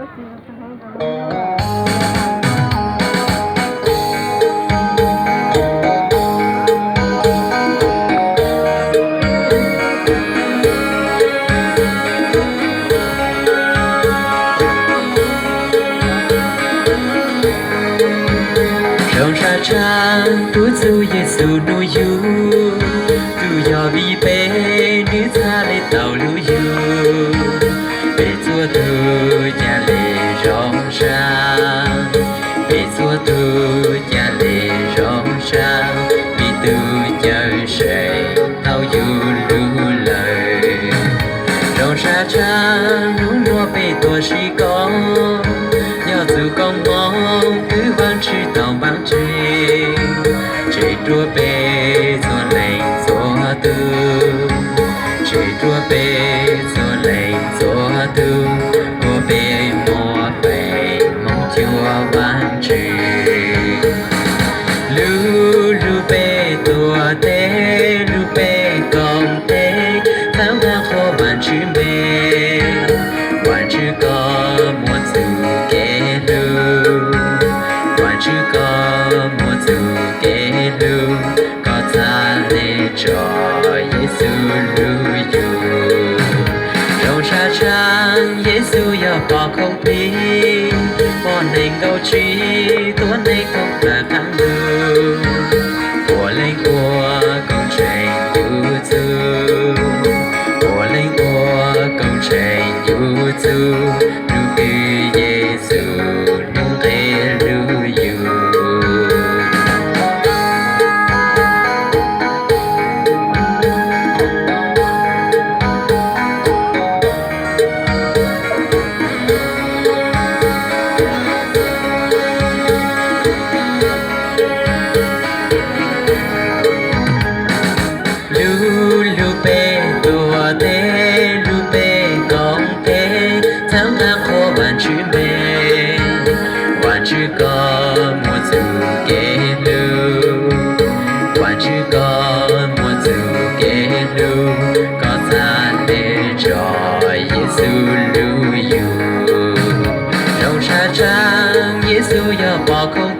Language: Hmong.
Zoo sab tshaj tub txuj Yexus nug yug, tsuas yog vim peb nws txhad le tau lub yug. Peb txhua tus ca le zoo sab, peb txhua tus ca le zoo sab, vim tus Cawmseej tau yug lug lawm. Zoo sab tshaj hnub no peb tuaj sib koom, yog txuj koob hmoov kwv Vaajtswv tau npaab tsev, tseg rua peb txhua leej txhua tug, tseg rua peb txhua leej txhua tug, ua peb muaj feem hmoov cuag Vaajtswv. Lub lug peb tuag teb, lub peb koom teb, txhawb nqaa qhuas Vaajtswv npe. Vaajtswv koj muaj txuj kev lug, Vaajtswv koj muaj txuj kev lug, koj txhad le tso Yexus lub yug. Zoo sab tshaj Yexus yog pom khoom plig, pom neeg nkaum tsib tuab neeg thoob plawg qaab ntuj, puav leej ua koob tsheej yug txuj, puav leej ua koob tsheej yug txuj, nub kws Yexus nub nqe lub yug. Lub lug peb tuag teb, lub peb koom teb, txhawb nqaa qhuas Vaajtswv npe. Vaajtswv koj muaj txuj kev lug, Vaajtswv koj muaj txuj kev lug, koj txhad le tso Yexus lub yug. Zoo sab tshaj Yexus yog pom khoom